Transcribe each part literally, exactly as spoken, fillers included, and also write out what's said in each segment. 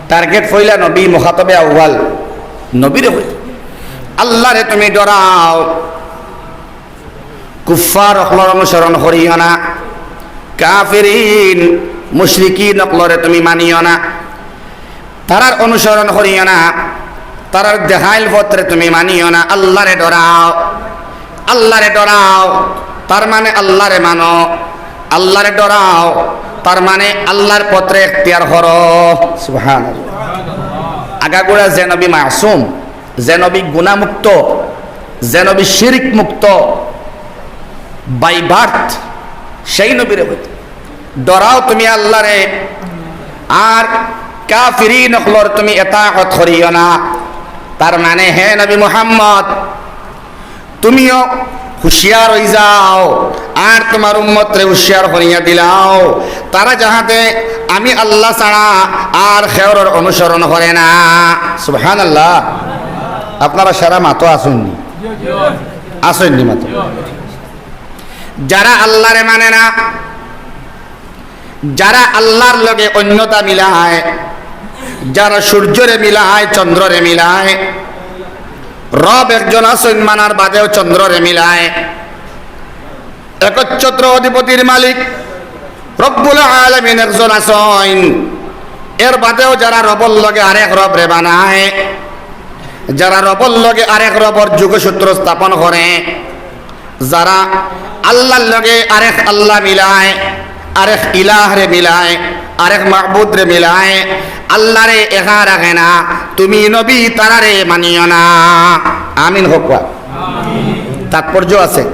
টার্গেট পয়লা নবী, মুখাতবে আউয়াল নবীরে কইতা, আল্লারে তুমি ডরাও, কুফফার অকলর অনুসরণ করিও না, কাফিরিন, মুশরিকিন অকলরে তুমি মানিও না, তারার অনুসরণ করিও না, তারার দেখাইল পথরে তুমি মানিও না, আল্লারে ডরাও, আল্লারে ডরাও, তার মানে আল্লারে মানো, আল্লারে ডরাও, তার মানে আল্লার পথরে এখতিয়ার করো। সুবহানাল্লাহ। আগাগোড়া যে নবী মাসুম, যে নবী গুনাহমুক্ত, যে নবী শিরিক মুক্ত, বাই বার্থ, সেই নবীরে কইতা, ডরাও তুমি আল্লারে, আর কাফিরিন অকলর তুমি এতাআত করিও না। তার মানে, হে নবী মুহাম্মদ, তুমিও হুঁশিয়ার অই যাও, আর তুমার উম্মতরে হুঁশিয়ার করিয়া দিলাও, তারা যাহাতে আমি আল্লাহ ছাড়া আর কেউরর অনুসরণ করে না। সুবহানাল্লাহ। আপনারা সারা মাতো আছইন নি? আছইন নি মাতো? যারা আল্লারে মানে না, যারা আল্লার লগে অন্যতা মিলায়, যারা সূর্যরে মিলায়, চন্দ্ররে মিলায়, রব একজন আছইন মানার বাদেও চন্দ্ররে মিলায়, একচ্ছত্র অধিপতির মালিক রব্বুল আলামিন একজন আছইন, এর বাদেও যারা রবর লগে আরেক রবরে বানায়, যারা রবর লগে আরেক রবর যোগসূত্র স্থাপন করে, যারা আল্লার লগে আরেক আল্লা মিলায়, আরেক ইলাহরে মিলায়, আরেক মাবুদরে মিলায়, আল্লারে একা রাখে না, তুমি নবী তারারে মানিও না। আমিন কউক্কা। তাৎপর্য আছে।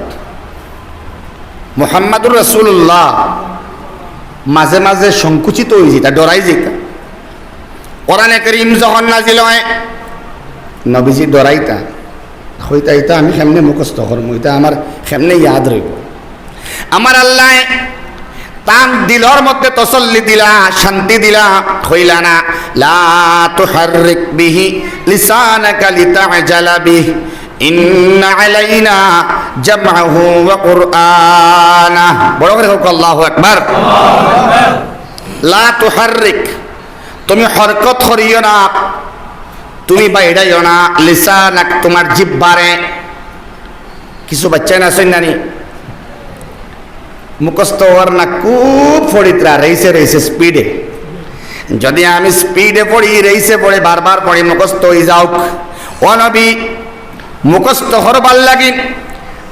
মুহাম্মাদুর রাসূলুল্লাহ মাঝে মাঝে সংকুচিত অই যাইতা, ডরাই যাইতা। কোরআনে করিম যখন নাজিল অয়, নবীজি ডরাইতা, কইতা, "ইতা আমি কেমনে মুখস্থ করমু, ইতা আমার কেমনে ইয়াদ রইবো?" আমার আল্লায় তান দিলর মধ্যে তসল্লি দিলা, শান্তি দিলা, কইলা না, "লা তুহাররিক বিহি লিসানাকা লিতা'জালা বিহি, ইন্না আলাইনা জামআহু ওয়া কুরআনা।" বড় করি কউক্কা, "আল্লাহু আকবার।" লা তুহাররিক, তুমি হরকত করিও না, তুমি বাইড়াইও না, লিসানাক, তুমার জিব্বারে। কিছু বাচ্চাইন আছইন না নি, মুখস্থ অর না, খুব পড়িত্রা, রেইসে রেইসে, স্পিডে। যদি আমি স্পিডে পড়ি, রেইসে পড়ি, বারবার পড়ি, মুখস্থ অই যাউক। ও নবী, মুখস্থ করবার লাগিন,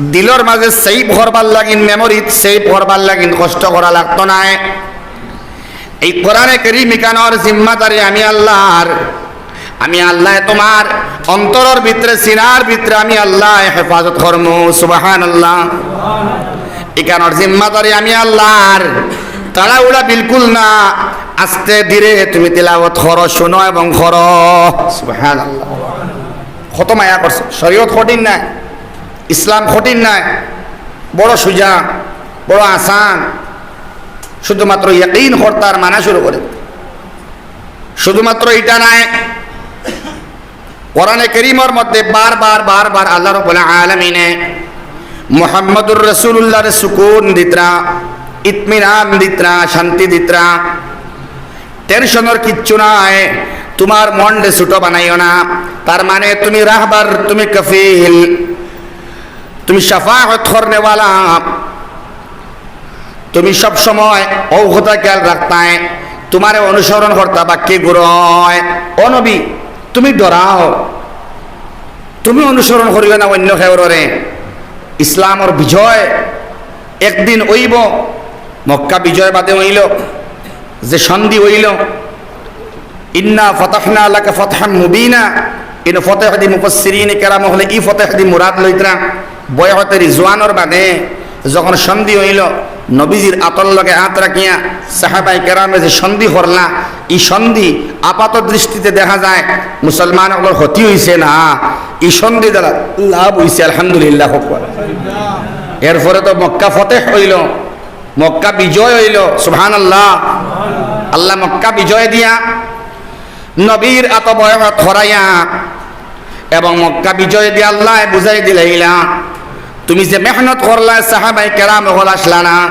দিলর মাঝে সেভ করবার লাগিন, মেমোরিত সেভ করবার লাগিন কষ্ট করা লাগতো নায়। এই কোরআনে করিম ইখানর জিম্মাদারি আমি আল্লার। আমি আল্লায় তুমার অন্তরর ভিতরে, সিনার ভিতরে আমি আল্লায় হেফাজত করমু। সুবহানাল্লাহ। ইখানর জিম্মাদারি আমি আল্লার। তাড়াহুড়া বিলকুল না, আস্তে ধীরে তুমি তিলাওয়াত করো, শুনো এবং করো। সুবহানাল্লাহ। কত মায়া করছে। শরীয়ত কঠিন নায়, ইসলাম কঠিন নায়, বড় সুজা, বড় আসান। শুধুমাত্র ইয়াকিন করতা আর মানা শুরু করে। শুধুমাত্র ইটা নায়, কোরআনে করিমর মধ্যে বারবার, বারবার আল্লাহ রাব্বুল আলামিনে মুহাম্মাদুর রাসূলুল্লাহরে সুকুন দিতরা, ইতমিনান দিতরা, শান্তি দিতরা। টেনশনর কিচ্ছু নাই, তুমার মনরে ছোট বানাইও না। তার মানে তুমি রাহবার, তুমি কাফিল, তুমি শাফাআত করনেওয়ালা, তুমি সব সময় অউ কথা খেয়াল রাখতায়, তুমারে অনুসরণ করতা বাক্কি গুরয়। ও নবী, তুমি ডরাও, তুমি অনুসরণ করিও না অন্য কেউররে। ইসলামর বিজয় একদিন অইবো, মক্কা বিজয় বাদে অইলো, যে সন্ধি অইলো, ইন্না ফাতাহনা লাকা ফাতহাম মুবিনা, ইন ফতেহ দি মুফাসসিরিনে কেরাম অকলে ই ফতেহ দি মুরাদ লইতরা, বয়আতে রিজওয়ানর বাদে যখন সন্ধি অইলো, নবীজির আতর লগে আত রাখিয়া সাহাবায়ে কেরামে যে সন্ধি করলা, ই সন্ধি আপাত দৃষ্টিতে দেখা যায় মুসলমান অকলর ক্ষতি অইছে না, ই সন্ধি দ্বারা লাভ অইছে, আলহামদুলিল্লাহ কউক্কা। এরপরে তো মক্কা ফতেহ অইলো, মক্কা বিজয় অইলো, সুবহানাল্লাহ। আল্লায় মক্কা বিজয় দিয়া নবীর আতো বয়আত করাইয়া এবং মক্কা বিজয় দিয়া আল্লায় বুঝাই দিলাইলা, তুমি যে মেহনত করলা, সাহাবায়ে কেরাম অকল আছলা না,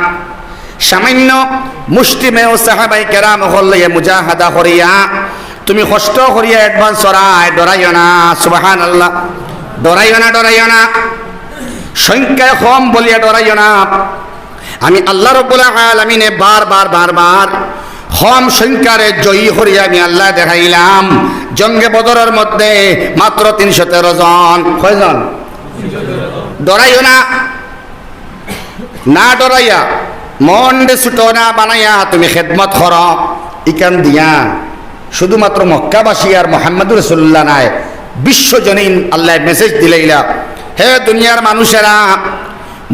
সামান্য মুষ্টিমেয় সাহাবায়ে কেরাম অকল লইয়া মুজাহাদা করিয়া তুমি কষ্ট করিয়া অ্যাডভান্স চড়ায়, ডরাইও না। সুবহানাল্লাহ। ডরাইও না, ডরাইও না। সংখ্যায় কম বলিয়া ডরাইও না। আমি আল্লাহ রাব্বুল আলামিনে বারবার, বারবার কম সংখ্যারে জয়ী করিয়া আমি আল্লায় দেখাইলাম। জঙ্গে বদরর মধ্যে মাত্র তিনশো তেরো জন। কয়জন? ডরাইও না। না ডরাইয়া, মনরে ছোট না বানাইয়া তুমি খেদমত করো। ইখান দিয়া শুধুমাত্র মক্কাবাসী আর মোহাম্মদুর রাসূলুল্লাহ নায়, বিশ্বজনীন আল্লায় মেসেজ দিলাইলা, হে দুনিয়ার মানুষেরা,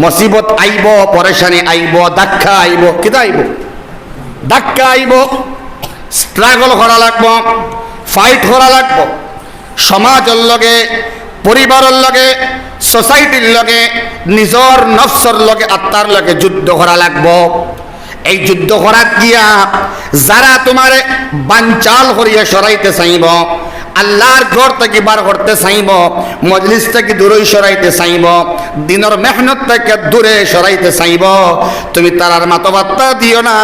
মুসিবত আইবো, পরেশানি আইবো, ধাক্কা আইবো। কিতা আইবো? ধাক্কা আইবো, স্ট্রাগল করা লাগবো, ফাইট করা লাগবো। সমাজর লগে, পরিবারর লগে, সোসাইটির লগে, নিজর নফসর লগে, আত্মার লগে যুদ্ধ করা লাগবো। এই যুদ্ধ করাত গিয়া যারা তুমারে বানচাল করিয়া সরাইতে চাইবো, আল্লাহর ঘর থাকি বার করতে চাইবো, মজলিস থাকি দূরই সরাইতে চাইবো, দিনর মেহনত থাকি দূরে সরাইতে চাইবো, তুমি তারার মাতো পাত্তা দিও না,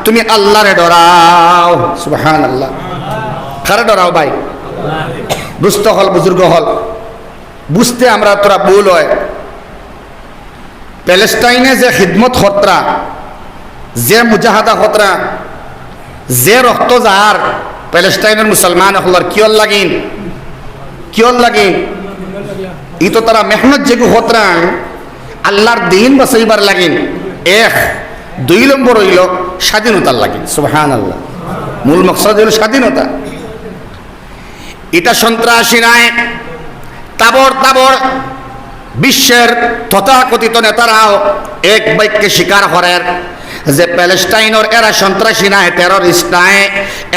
তুমি আল্লাহরে ডরাও। সুবহানাল্লাহ। কারে ডরাও ভাই? দোস্ত অকল, বুজুর্গ অকল, বুঝতে আমরার থুড়া ভুল অয়। প্যালেস্টাইনে যে খিদমত করতরা, যে মুজাহাদা করতরা, যে রক্ত যার প্যালেস্টাইনর মুসলমান অকলর, কিয়র লাগিন? কিয়র লাগিন? ই তো তারা মেহনত যেগু করতরা আল্লাহর দিন বাঁচাইবার লাগিন। এক, দুই নম্বর অইলো স্বাধীনতার লাগিন। সুবহানাল্লাহ। মূল মকসদ অইলো স্বাধীনতা। ইটা সন্ত্রাসী নায়। তাবর তাবর বিশ্বের তথাকথিত নেতারাও এক বাক্যে স্বীকার করের যে প্যালেস্টাইনর এরা সন্ত্রাসী নায়, টেররিস্ট নায়,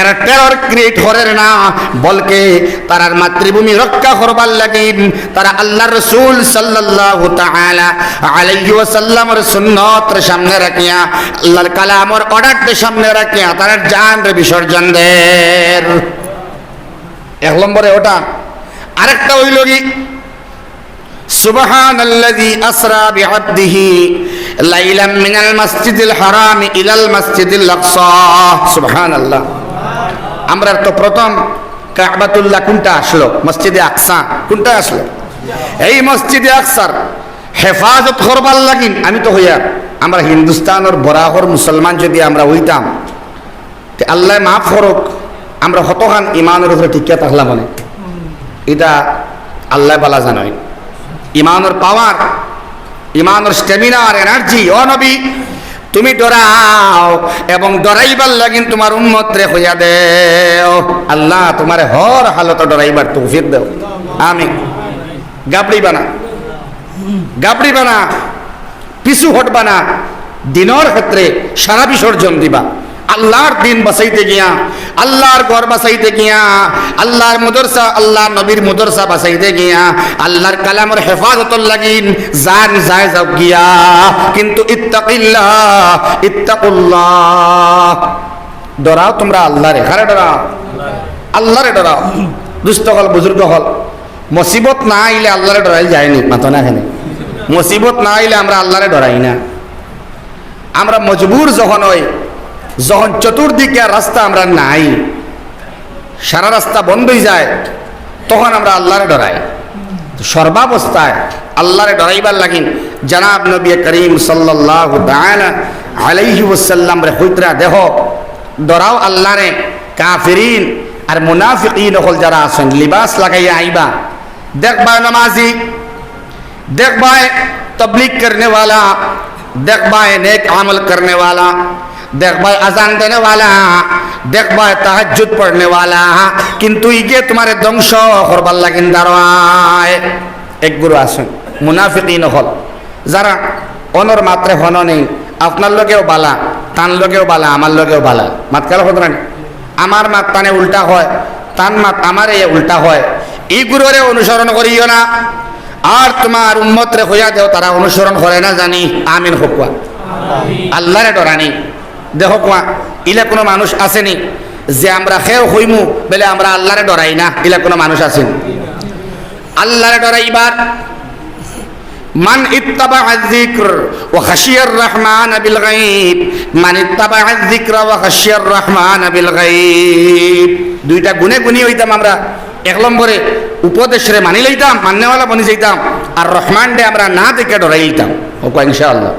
এরা টেরর ক্রিয়েট করের না, বলকে তারার মাতৃভূমি রক্ষা করবার লাগি তারা আল্লাহর রাসূল সাল্লাল্লাহু তাআলা আলাইহি ওয়াসাল্লামর সুন্নতরে সামনে রাখিয়া, আল্লাহর কালামর অর্ডাররে সামনে রাখিয়া তারার জানরে বিসর্জন দের। এক নম্বরে ওটা। আরেকটা অইলো কি, সুবহানাল্লাযী আসরা বিআবদিহি লাইলাম মিনাল মাসজিদিল হারামি ইলাল মাসজিদিল আকসা। সুবহানাল্লাহ। আমরার তো প্রথম কাবাতুল্লাহ কুনটা আছলো? মসজিদে আকসা কুনটা আছলো? এই মসজিদে আকসার হেফাজত করবার লাগিন, আমি তো কইয়ার, আমরা হিন্দুস্তানর বরাকর মুসলমান যুদি আমরা অইতাম, তে আল্লায় মাফ করউক, আমরা কতখান ইমানর উপরে টিকিয়া থাকলাম অনে, ইটা আল্লায় ভালা জানইন। ইমানর পাওয়ার, ইমানর স্ট্যামিনা আর এনার্জি, ও নবী, তুমি ডরাও এবং ডরাইবার লাগিন তুমার উম্মতরে কইয়া দেও। আল্লাহ তুমারে হর হালতো ডরাইবার তৌফিক দেও। আমিন। গাবড়িবা না, গাবড়িবা না, পিছু হটবা না। দিনর ক্ষেত্রে সারা বিসর্জন দিবা। আল্লাহর দিন বাঁচাইতে গিয়া, আল্লাহর ঘর বাঁচাইতে গিয়া, আল্লাহর মাদ্রাসা, আল্লাহর নবীর মাদ্রাসা বাঁচাইতে গিয়া, আল্লাহর কালামর হেফাজতর লাগিন জান যায় যাউক গিয়া। কিন্তু ইত্তাকিল্লাহ, ইত্তাকুল্লাহ, ডরাও তুমরা আল্লাহরে। কারে ডরাও? আল্লাহরে ডরাও। দোস্ত অকল, বুজুর্গ অকল, মুসিবত না আইলে আল্লাহরে ডরাইল যায়নি, মাতো না কেনে? মুসিবত না আইলে আমরা আল্লাহরে ডরাই না। আমরা মজবুর যখন অই, যখন চতুর্দিকে আর রাস্তা আমরা নাই, সারা রাস্তা বন্ধ অইযায়, তখন আমরা আল্লাহরে ডরাই। তো সর্বাবস্থায় আল্লাহরে ডরাইবার লাগিন জনাব নবী করিম সাল্লাল্লাহু তাআলা আলাইহি ওয়াসাল্লামরে কইতরা, দেখো, ডরাও আল্লাহরে, কাফিরিন আর মুনাফিকিন অকল যারা আছইন, লিবাস লাগাইয়া আইবা, দেখবায় নামাজি, দেখবায় তবলিগ করনেওয়ালা, দেখবায় নেক আমল করনেওয়ালা, দেখবায় আজান দেনেওয়ালা, দেখবায় তাহাজ্জুদ পড়নেওয়ালা, কিন্তু ইগে তুমারে ধ্বংস করবার লাগিন দাঁড়ায়। এক গুরু আছইন মুনাফিকিন অকল, যারা অনর মাতরে হনো নেই, আপনার লগেও বালা, তান লগেও বালা, আমার লগেও বালা। মাত খেয়াল করইন না নি? আমার মাত তানে উল্টা কয়, তান মাত আমারে উল্টা কয়। ইগুররে অনুসরণ করিও না। আর তুমার উম্মতরে কইয়া দেও, তারা অনুসরণ করে না জানি। আমিন কউক্কা। আল্লাহরে ডরানি। দেখউক্কা, ইলা কুনু মানুষ আছেনি যে আমরা কেউ কইমু বলে আমরা আল্লাহরে ডরাই না, ইলা কুনু মানুষ আছেনি? আল্লাহরে ডরাইবার। মান ইত্তাবাআয যিকর ওয়া খাশিয়ার রহমান বিল গায়ব। মান ইত্তাবাআয যিকরা ওয়া খাশিয়ার রহমান বিল গায়ব। দুইটা গুণে গুণী অইতাম আমরা। এক নম্বরে উপদেশরে মানি লইতাম, মাননেওয়ালা বনি যাইতাম, আর রহমানরে আমরা না দেখিয়া ডরাই লইতাম। অউক্কা ইনশাআল্লাহ।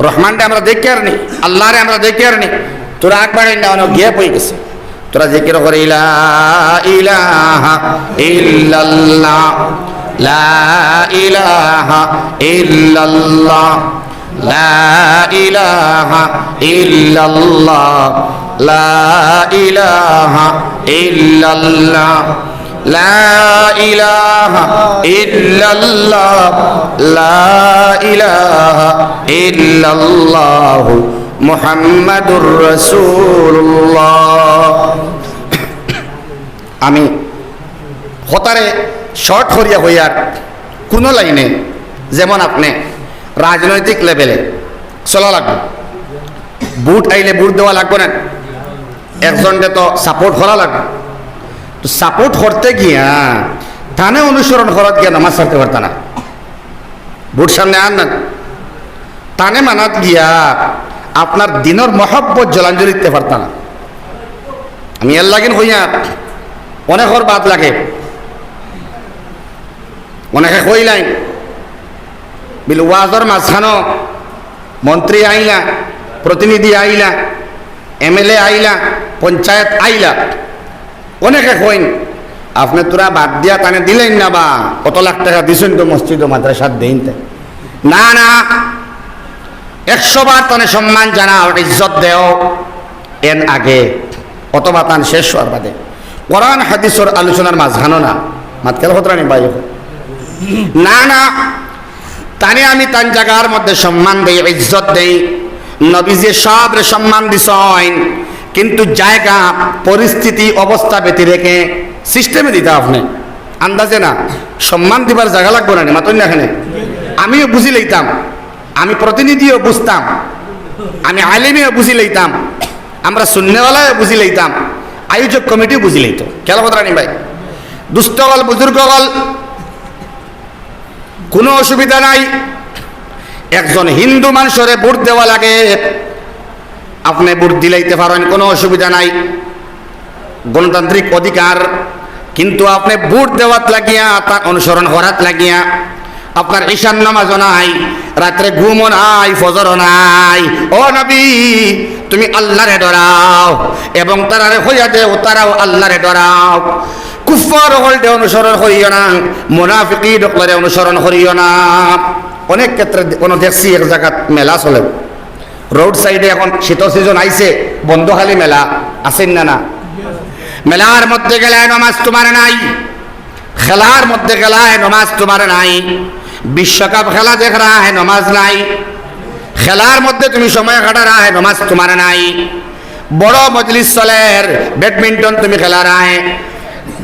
রহমানরে আমরা দেখিয়ার নি, আল্লাহরে আমরা দেখিয়ার নি। তোরা আকবার না, অনো gap অই গেছে। তোরা জিকির করো, লা ইলাহা ইল্লাল্লাহ, লা ইলাহা ইল্লাল্লাহ, লা ইলাহা ইল্লাল্লাহ, লা ইলাহা ইল্লাল্লাহ, লা ইলাহা ইল্লাল্লাহ, লা ইলাহা ইল্লাল্লাহু মুহাম্মাদুর রাসূলুল্লাহ। আমি হতারে short করিয়া কইয়ার, কুনু লাইনে, যেমন আপনে রাজনৈতিক level-এ চলা লাগবো, ভোট আইলে ভোট দেওয়া লাগবো না, একজনরে তো support করা লাগবো। তো support করতে গিয়া তানে অনুসরণ করাত গিয়া নামাজ ছাড়তে পারতা না, ভোট সামনে আর না, তানে মানাত গিয়া আপনার দিনর মহব্বত জলাঞ্জলি দিতে পারতা না। আমি এর লাগিন কইয়ার, অনেকর বাদ লাগে। অনেকে কইলাইন, বিল ওয়াজর মাঝখানো মন্ত্রী আইলা, প্রতিনিধি আইলা, এমএলএ আইলা, পঞ্চায়েত আইলা, অনেকে কইন, আপনে তোরা বাদ দিয়া তানে দিলেন না বা কত লাখ টাকা দিছেন তো মসজিদ ও মাদ্রাসার দেইন তে। না, না, একশো বার তানে সম্মান জানাও, ইজ্জত দেও, এন আগে অথবা তান শেষ হওয়ার বাদে। কোরআন হাদিসর আলোচনার মাঝখানো না, মাতকাল খতরানি ভাই। না, না, তানে আমি তান জাগার মধ্যে সম্মান দেই, ইজ্জত দেই। নবীজি সবরে সম্মান দিছইন, কিন্তু জাগা, পরিস্থিতি, অবস্থা ব্যতিরেকে system-এ দিতা আপনে। আন্দাজে না, সম্মান দিবার জাগা লাগবো না নি, মাতইন না কেনে? আমিও বুঝি লইতাম, আমি প্রতিনিধিও বুঝতাম, আমি আলিমেও বুঝি লইতাম, আমরা শুননেওয়ালাও বুঝি লইতাম, আয়োজক কমিটিও বুঝি লইতো। খেয়াল কথা রানি ভাই, দুস্ত অকল, বুজুর্গ অকল, কোনো অসুবিধা নাই। একজন হিন্দু মানুষরে ভোট দেওয়া লাগে, আপনে ভোট দিলাইতে পারেন, কোনো অসুবিধা নাই, গণতান্ত্রিক অধিকার। কিন্তু আপনে ভোট দেওয়াত লাগিয়া, তার অনুসরণ করাত লাগিয়া, আপনার ঈশান নামাজও নাই, রাত্রে ঘুমও নাই, ফজরও নাই। ও নবী, তুমি আল্লাহরে ডরাও এবং তারারে কইয়া দেও, তারাও আল্লাহরে ডরাও। কুফফার অকলরে অনুসরণ করিও না, মুনাফিকিন অকলরে অনুসরণ করিও না। অনেক ক্ষেত্রে দে-, কোনো দেখছি এক জাগাত মেলা চলে, রোড সাইডে এখন শীতর সিজন আইছে, বন্ধ খালি মেলা, আছেন না, না? মেলার মধ্যে গেলে নমাজ তোমার নাই, খেলার মধ্যে গেলায় নমাজ তোমার নাই, বিশ্বকাপ খেলা দেখরায় নমাজ নাই, খেলার মধ্যে তুমি সময় কাটারায় নমাজ তোমার নাই। বড় মজলিস চলের, ব্যাডমিন্টন তুমি খেলারায়,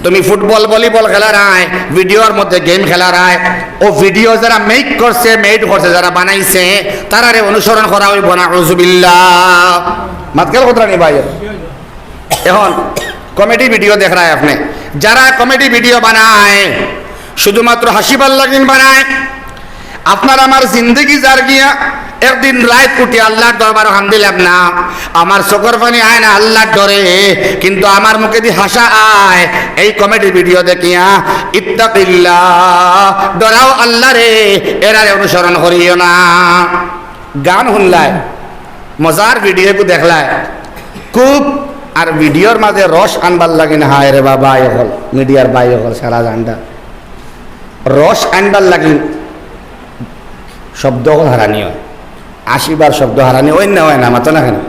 তুমি ফুটবল, ভলিবল খেলারায়, ভিডিওর মধ্যে গেম খেলারায়। ও ভিডিও যারা মেক করছে, মেড করছে, যারা বানাইছে, তারারে অনুসরণ করা অইবো না, নাউজুবিল্লাহ। মাতকাল কথা নি ভাই? এখন কমেডি ভিডিও দেখরায় আপনে, যারা কমেডি ভিডিও বানায়, শুধুমাত্র হাসিবার লাগিন বানায়। আপনার আমার জিন্দেগি যার গিয়া, একদিন রাইত উঠি আল্লাহর দরবারো কান্দিলাম না, আমার চকুর পানি আয় না আল্লাহর ডরে, কিন্তু আমার মুখেদি হাসা আয় এই কমেডি ভিডিও দেখিয়া। ইত্তাকিল্লাহ, ডরাও আল্লাহরে, এরারে অনুসরণ করিও না। গান হুনলায়, মজার ভিডিও কু দেখলায় খুব, আর ভিডিওর মাঝে রস আনবার লাগিন, হায় রে বাবা, অকল মিডিয়ার ভাই অকল সারা জানটা রস আনবার লাগিন শব্দ অকল হারানি অয়, আশিবার শব্দ হারানি অয় না, অয় না, মাতো না কেনে?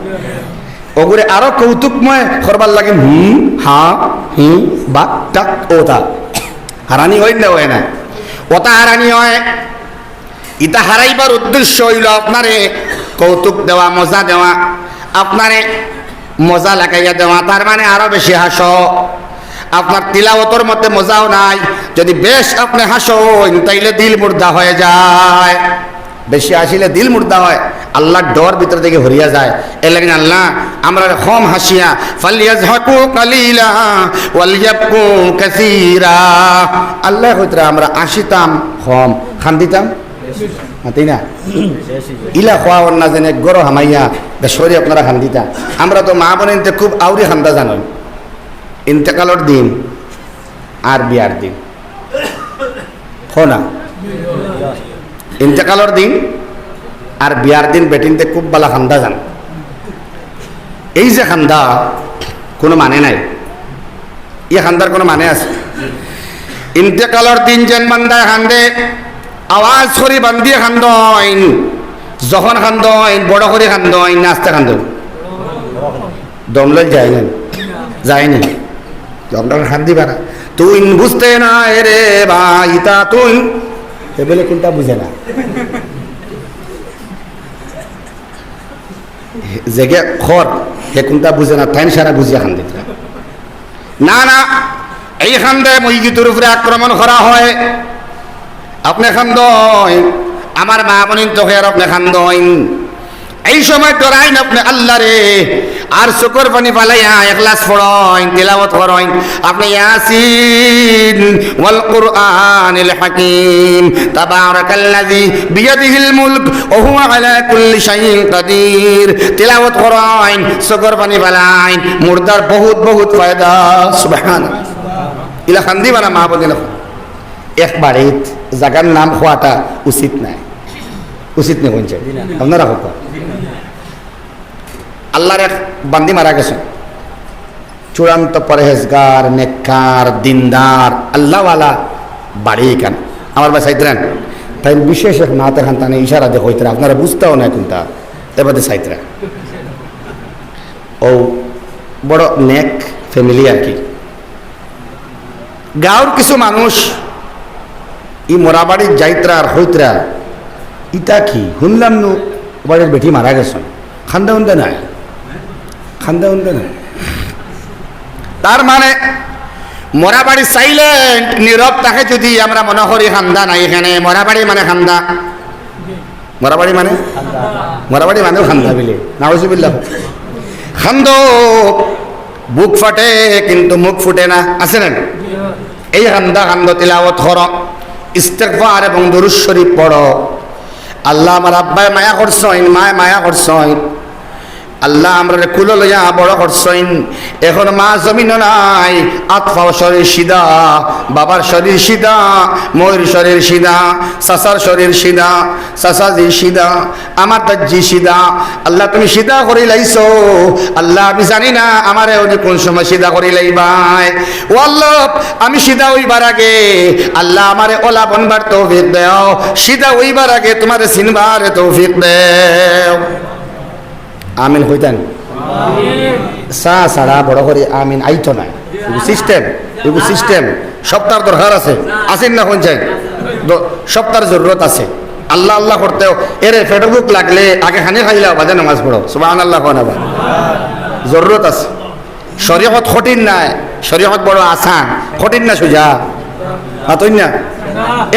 ওগুরে আরো কৌতুকময় করবার লাগিন, হুম, হা, হুম, বা, টাক, ওতা হারানি অয় না, অয় না, ওতা হারানি অয়। ইতা হারাইবার উদ্দেশ্য অইলো আপনারে কৌতুক দেওয়া, মজা দেওয়া, আপনারে মজা লাগাইয়া দেওয়া, তার মানে আরো বেশি হাসো। আপনার তিলাওয়াতর মধ্যে মজাও নাই, যদি বেশ আপনে হাসইন, তাইলে দিল মুর্দা হয়ে যায়। বেশি হাসিলে দিল মুর্দা হয়, আল্লাহর ডর ভিতর থাকি হরিয়া যায়। এর লাগি আল্লাহ আমরারে কম হাসিয়া, "ফালিয়াজহাকু কালিলা ওয়ালিয়াবকু কাসীরা।" আল্লায় কইতরা আমরা হাসিতাম কম, কান্দিতাম মাতি না। ইলা কওয়া অর না যেন এক ঘরো হামাইয়া বেশ করি আপনারা কান্দিতা। আমরা তো মা বোনেন্তে খুব আউরি কান্দা জানইন। ইন্তেকালর দিন আর বিয়ার দিন, কও না? ইন্তেকালর দিন আর বিয়ার দিন বেটিন্তে খুব বালা কান্দা যান। এই যে কান্দা, কুনু মানে নাই। ই কান্দার কুনু মানে আছে? ইন্তেকালর দিন যেন বান্দায় কান্দে, আওয়াজ করি বান্দিয়ে কান্দইন। যখন কান্দইন, বড় করি কান্দইন, না আস্তে কান্দইন? দম লই যায় না? যায় নি? দম লই কান্দিবা না। তুই বুঝতে না রে বা, ইতা তুই। এ বলে কুনটা বুঝে না। যেগে খর, হে কুনটা বুঝে না, তাইন সারা বুঝিয়া কান্দিতরা। না, না, এই কান্দায় মইয়িতর উপরে আক্রমণ করা হয়। আপনে কান্দইন, আমার মা বইন তো খেয়ার আপনে কান্দইন। এই সময় ডরাইন আপনে আল্লারে, আর চকুর পানি ফালাইয়া এখলাস পড়ইন, তিলাওয়াত করইন। আপনে ইয়াসিন ওয়াল কুরআনিল হাকিম, তাবারাকাল্লাযী বিয়াদিহিল মুলক ওয়া হুয়া আলা কুল্লি শাইইন কাদির। তিলাওয়াত করইন, চকুর পানি ফালাইন, মুর্দার বহুত বহুত ফায়দা। সুবহানাল্লাহ। ইলা কান্দিবা না মা বইন, ইলা এক বাড়িত জাগার নাম কওয়াটা উচিত নায়, উচিত নায় কইন চাই। আপনারা কউক্কা। আল্লার এক বান্দি মারা গেছইন, চূড়ান্ত পরহেজগার, নেককার, দিনদার, আল্লাওয়ালা বাড়ি ইখান। আমার ভাই চাইতরা, তাইন বিশেষ এক নাত খান তানে ইশারা দিয়া কইতরা, আপনারা বুঝতাও না কুনটা, এবাদে চাইতরা। ও বড় নেক ফ্যামিলি আর কি। গাঁওর কিছু মানুষ ই মরা বাড়িত যাইতরা আর কইতরা, "ইতা কি? হুনলাম নু বাড়ির বেটি মারা গেছইন, কান্দা উন্দা নাই, কান্দা উন্দা নাই।" তার মানে মরা বাড়ি silent, নীরব থাকে যদি আমরা মনে করি কান্দা নাই, এখানে মরা বাড়ি মানে কান্দা। মরা বাড়ি মানে? মরা বাড়ি মানেও কান্দা বিলে। নাউজুবিল্লাহ। কান্দো, বুক ফাটে কিন্তু মুখ ফুটে না, আছে না? এই কান্দা কান্দো, তিলাওয়াত করো, ইস্তেগফার এবং দুরূদ শরীফ পড়ো। আল্লাহ, আমার আব্বায় মায়া করছইন, মায় মায়া করছইন, আল্লাহ আমরারে কুলো লইয়া বড় করছইন। এখন মা জমিনো নাই, আত পাও শরীর সিধা, বাবার শরীর সিধা, মইর শরীর সিধা, চাচার শরীর সিধা, চাচাজি সিধা, আমার দাজ্জি সিধা। আল্লাহ তুমি সিধা করি লাইছো। আল্লাহ আমি জানি না আমারে উনি কোন সময় সিধা করি লাইবায়। ও আল্লাহ, আমি সিধা অইবার আগে আল্লাহ আমারে ওলা বনবার তৌফিক দেও, সিধা অইবার আগে তোমারে চিনবার তৌফিক দেও। আমিন কইতা নি? চা ছাড়া বড় করি আমিন আইতো নায়। এগু system, এগু system। সবতার দরকার আছে, আছে না কইন চাই? দ-, সবতার জরুরত আছে। আল্লাহ আল্লাহ করতেও এরে পেটো ভুক লাগলে আগে খানি খাইলাও, বাদে নামাজ পড়ো। সুবহানাল্লাহ কও না বা? জরুরত আছে। শরীয়ত কঠিন নায়, শরীয়ত বড় আসান। কঠিন না সুজা? মাতইন না?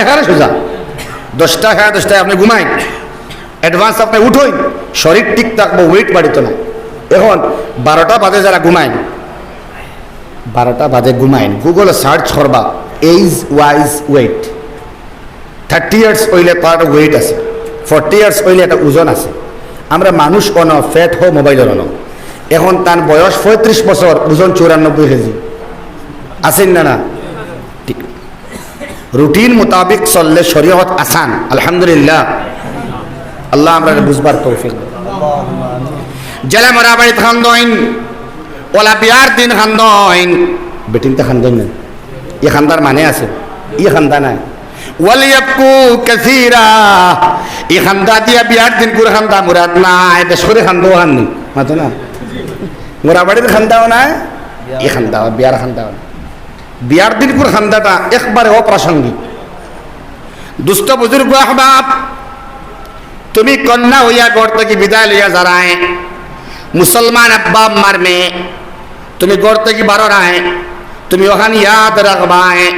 একেবারে সুজা। দশটা, সাড়ে দশটায় আপনে ঘুমাইন, advance আপনে উঠইন, শরীর ঠিক থাকবো, weight বাড়িতো না। এখন বারোটা বাদে যারা ঘুমাইন, বারোটা বাদে ঘুমাইন, Google-এ search করবা age wise weight। Thirty years অইলে তার একটা weight আছে, forty years অইলে একটা ওজন আছে। আমরা মানুষ অনো, fat হো, mobile-র অনো। এখন তার বয়স পঁয়ত্রিশ বছর, ওজন চুরানব্বই কেজি। আছে না, না? ঠিক। রুটিন মোতাবেক চললে শরীয়ত আসান, আলহামদুলিল্লাহ। আল্লাহ আমরারে বুঝবার তৌফিক দেন। জেলা মরা বাড়িত কান্দইন, ওলা বিয়ার দিন কান্দইন, বেটিন্তে কান্দইন না। ই কান্দার মানে আছে, ই কান্দা নায়। ওয়ালিয়াবকু কাসীরা, ই কান্দা দিয়া বিয়ার দিনকুর কান্দা মুরাদ নায়, বেশ করি কান্দো কান্দি, মাতো না। মরা বাড়ির কান্দাও নায়, ই কান্দাও, বিয়ার কান্দাও নায়। বিয়ার দিনকুর কান্দাটা একবারে অপ্রাসঙ্গিক। দুস্ত বুজুর্গ আহবাব, তুমি কন্যা অইয়া ঘর থাকি বিদায় লইয়া যারায়, মুসলমান আব্বা আম্মার মেয়ে, তুমি ঘর থাকি বারোরায়, তুমি অখান ইয়াদ রাখবায়,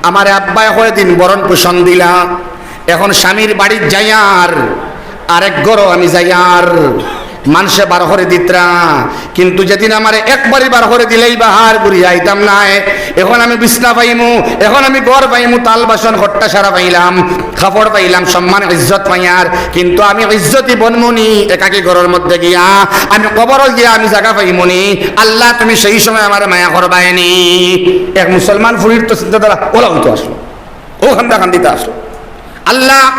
আমারে আব্বায় কয়দিন ভরণ পোষণ দিলা, এখন স্বামীর বাড়িত যাইয়ার, আরেক ঘরো আমি যাইয়ার, মানষে বার করি দিতরা, কিন্তু যেদিন আমারে একবারই বার করি দিলাইবা, আর ঘুরিয়া আইতাম নায়। এখন আমি বিছনা পাইমু, এখন আমি ঘর পাইমু, থাল বাসন খট্টা সারা পাইলাম, কাপড় পাইলাম, সম্মান ইজ্জত পাইয়ার, কিন্তু আমি ইজ্জতি বনমুনি একাকী ঘরর মধ্যে গিয়া, আমি কবরো গিয়া আমি জাগা পাইমুনি। আল্লাহ, তুমি সেই সময় আমারে মায়া করবায়নি। এক মুসলমান ফুরির তো চিন্তাধারা অলা অইতো আছলো, অউ কান্দা কান্দিতা আছলো। আল্লাহ,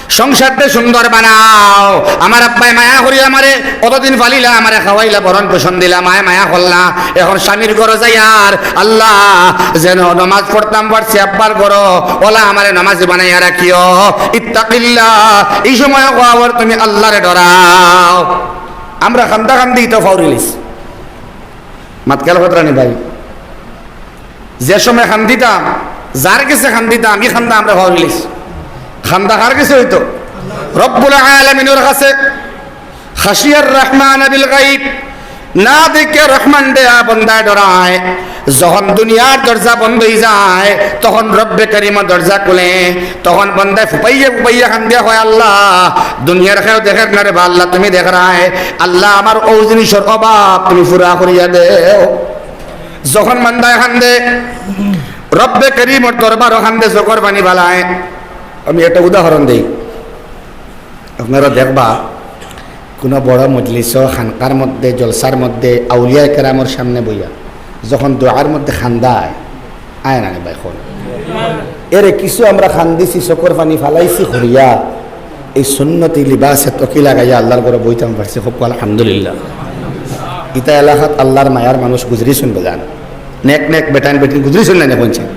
সংসারটা সুন্দর বানাও। আমার আব্বায় মায়া করি আমারে অতদিন পালিলা, আমারে খাওয়াইলা, ভরণ পোষণ দিলা, মায় মায়া করলা। এখন স্বামীর ঘরো যাইয়ার, আল্লাহ, যেন নমাজ পড়তাম পারছি আব্বার ঘরো, অলা আমারে নমাজি বানাইয়া রাখিও। ইত্তাকিল্লাহ, ই সময় কওয়ার তুমি আল্লাহরে ডরাও। আমরা কান্দা কান্দিতা ফাউরিলিছি। মাত খেয়াল কররা নি ভাই? যে সময় কান্দিতাম, যার গেছে কান্দিতাম, ই কান্দা আমরা ফাউরিলিছি। কান্দা কার গেছে অইতো? রব্বুল আলামিনর গেছে। খাশিয়ার রহমান বিল গাইব, না দেখিয়া রহমানরে বন্দায় ডরায়। যখন দুনিয়ার দরজা বন্ধ অইযায়, তখন রব্বে করিমর দরজা খুলে। তখন বন্দায় ফুপাইয়া ফুপাইয়া কান্দিয়া কয়, "আল্লাহ, দুনিয়ার কেউ দেখের না রেবা আল্লাহ, তুমি দেখরায়। আল্লাহ, আমার অউ জিনিসর অভাব তুমি পুরা করিয়া দেও।" যখন বান্দায় কান্দে, রব্বে করিমর দরবারো কান্দে, চউখর পানি ফালায়। আমি একটা উদাহরণ দেই, আপনারা দেখবা, কুনু বড় মজলিসো, খানকার মধ্যে, জলসার মধ্যে, আউলিয়ায়ে কেরামর সামনে বইয়া যখন দোয়ার মধ্যে কান্দা আয়, আয় না নি ভাই, কও। এরে কিছু আমরা কান্দিছি, চউখর পানি ফালাইছি করিয়া, এই সুন্নতি লিবাসে তকি লাগাইয়া আল্লাহর ঘরো বইতাম পারছি, কউক্কা আলহামদুলিল্লাহ। ইতা এলাকাত আল্লাহর মায়ার মানুষ গুজরিছইন বাজান, নেক নেক বেটাইন বেটিন গুজরিছইন না নি, কইনছইন।